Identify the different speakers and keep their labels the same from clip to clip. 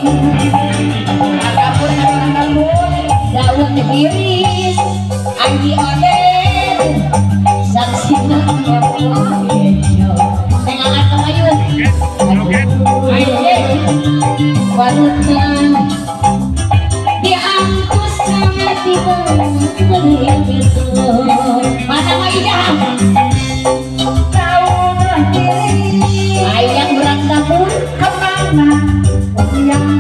Speaker 1: Daun iris Anggi Oden saksina tengahan kemayun walutna diangkus sama tiba mana mah idah
Speaker 2: Daun iris
Speaker 1: ayang berang dapur
Speaker 2: kemana yang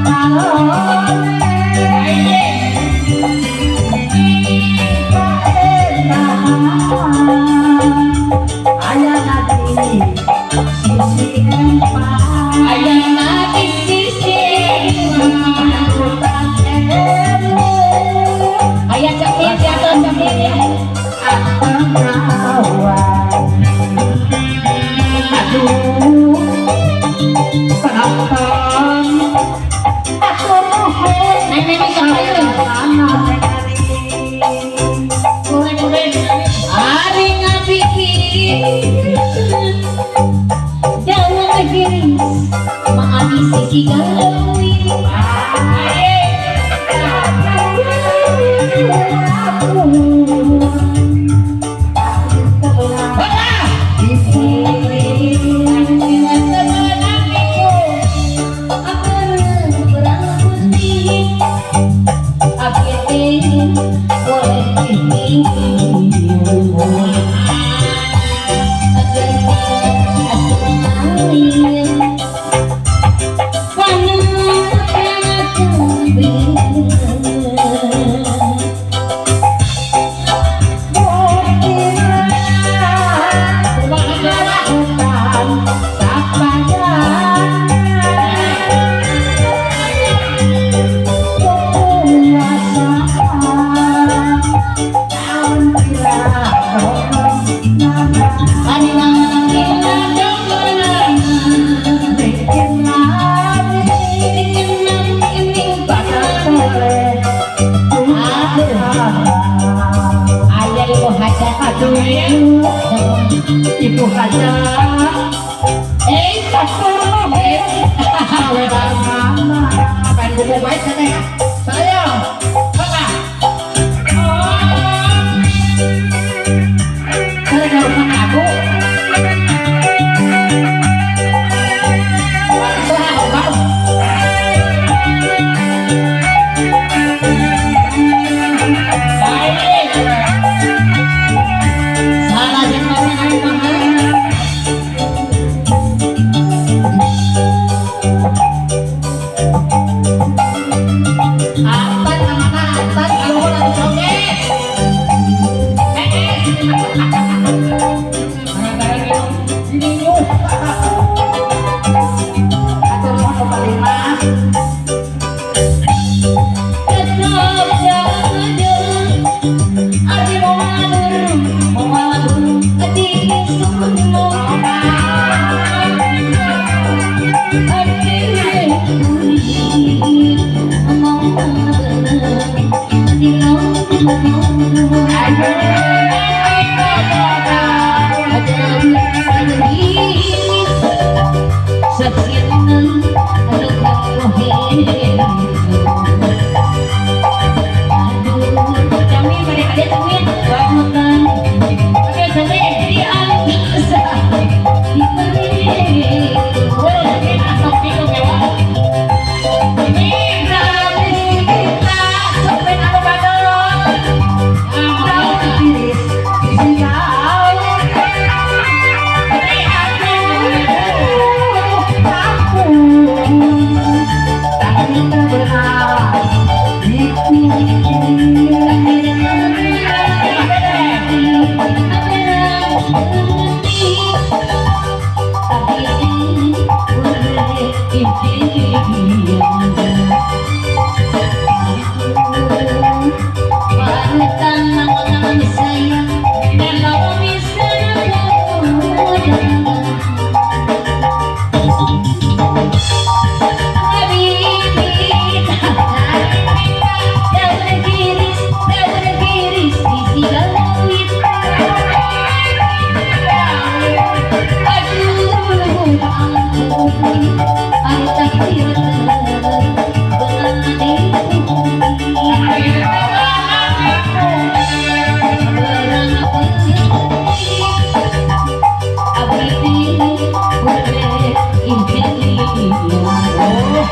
Speaker 2: Ibu hajat,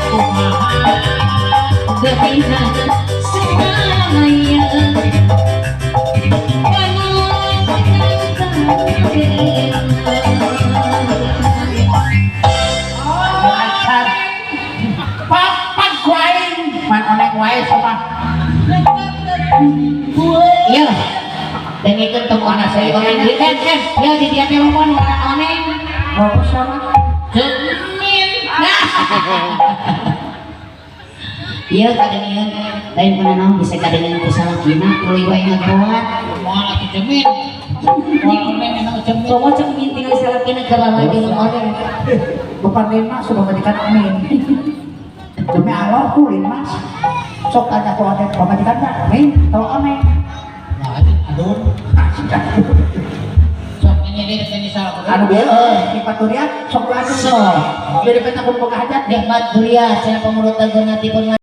Speaker 3: Kumaha
Speaker 1: Getihan segalanya.
Speaker 3: Lancar. Papat ku aing. Man oneng wae sama.
Speaker 1: Iya. Dengikeun tong ona saya oneng ieu kan. Ya di dia telepon orang oneng.
Speaker 2: Bagus sama.
Speaker 3: Cemin.
Speaker 1: Nah. Iya kadengeun lain kuna naon bisa kadengeun ku salakina tuluy wae ngagoat.
Speaker 3: Moal atuh cemin. Moal oneng enak cemin.
Speaker 1: Komo cemin tinggal salakina keur lalai jeung oneng.
Speaker 2: Bukan lima sudah pamajikan amin. Demi Allah ku lima. Sok tanya ku oneng pamajikan tak amin atau oneng.
Speaker 3: Nah, aduh. Sok nyanyi deh nyanyi salah.
Speaker 2: Anu bieu nikmat durian sok anu.
Speaker 1: Sok.
Speaker 2: Jadi peta kumpul hajat
Speaker 1: Nikmat durian cenah pamurut tagona tipun.